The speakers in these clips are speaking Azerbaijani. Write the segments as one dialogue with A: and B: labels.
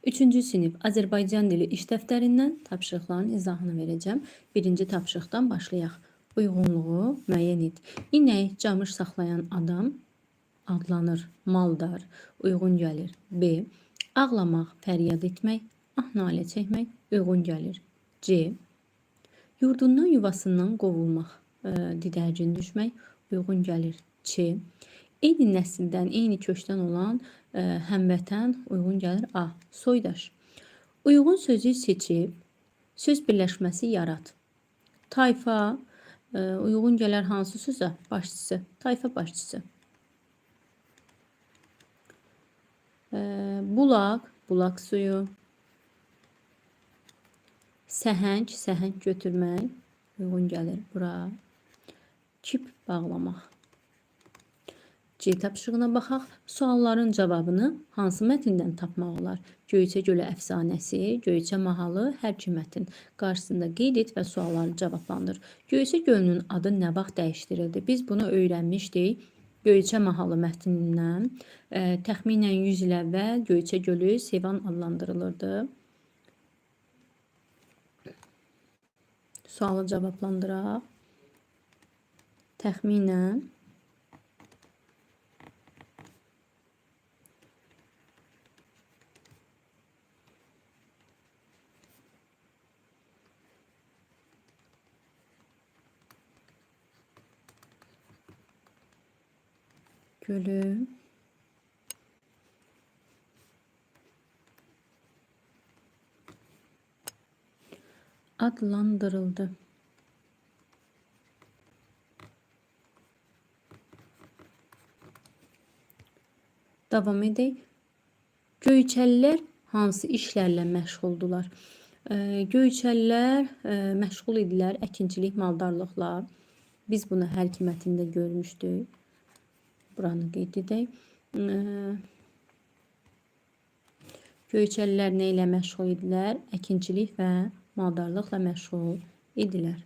A: Üçüncü sinif Azərbaycan dili iş dəftərindən tapşırıqların izahını verəcəm. Birinci tapşırıqdan başlayaq. Uyğunluğu müəyyən et. İnək, camış saxlayan adam adlanır. Maldar, uyğun gəlir. B. Ağlamaq, fəryad etmək, ah nalə çəkmək uyğun gəlir. C. Yurdundan, yuvasından qovulmaq, didərgin düşmək uyğun gəlir. Ç. Eyni nəsildən, eyni kökdən olan həmvətən uyğun gəlir. A. Soydaş. Uyğun sözü seçib söz birləşməsi yarat. Tayfa uyğun gələr hansı sözə? Başçısı. Tayfa başçısı. Bulaq, bulaq suyu. Səhəng, səhəng götürmək uyğun gəlir bura. Kip bağlamaq. C tapşırığına baxaq. Sualların cavabını hansı mətndən tapmaq olar? Göyçə Gölü əfsanəsi, Göyçə mahalı, hər iki mətn qarşısında qeyd et və sualları cavablandır. Göyçə Gölünün adı nə vaxt dəyişdirildi? Biz bunu öyrənmişdik. Göyçə mahalı mətnindən təxminən 100 il əvvəl Göyçə Gölü Sevan adlandırılırdı. Sualı cavablandıraq. Təxminən Gölü adlandırıldı. Davam edək. Göyçəlilər hansı işlərlə məşğuldular? Göyçəlilər məşğul idilər əkinçilik, maldarlıqla. Biz bunu hər iki mətndə görmüşdük. Buranı qeyd edək. Göyçəlilər nə ilə məşğul idilər? Əkinçilik və maldarlıqla məşğul idilər.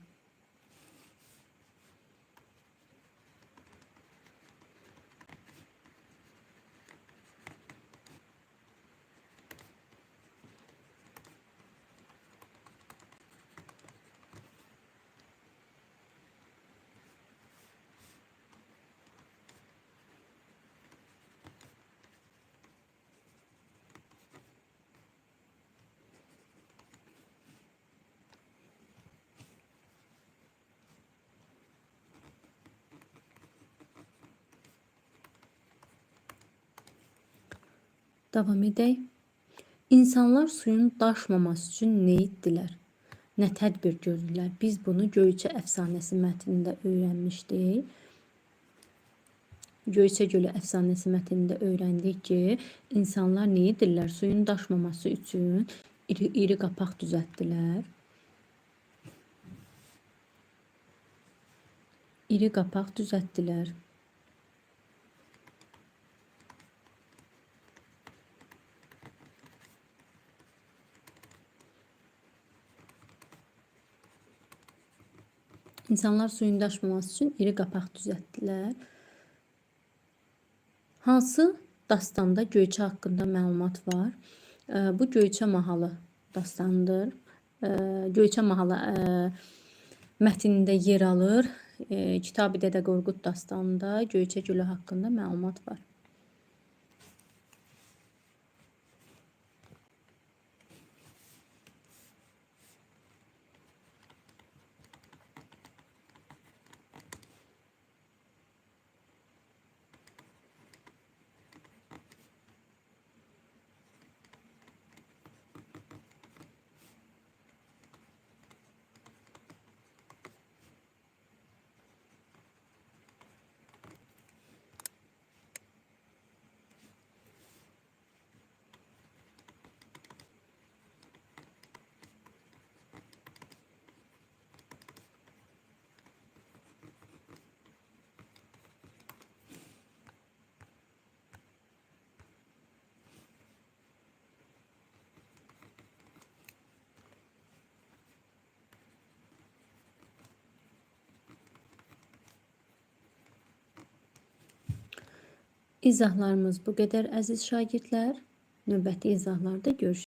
A: Davam edək. İnsanlar suyun daşmaması üçün nə etdilər? Nə tədbir gördülər? Biz bunu Göyçə əfsanəsi mətnində öyrənmişdik. Göyçə Gölü əfsanəsi mətnində öyrəndik ki, insanlar nə edirlər? Suyun daşmaması üçün iri qapaq düzəltdilər. İri qapaq düzəltdilər. İnsanlar suyun daşmaması üçün iri qapaq düzəltdilər. Hansı dastanda Göyçə haqqında məlumat var? Bu Göyçə mahalı dastanıdır. Göyçə mahalı mətnində yer alır. Kitab-ı Dədə Qorqud dastanında Göyçə Gölü haqqında məlumat var. İzahlarımız bu qədər əziz şagirdlər. Növbəti izahlarda görüşürük.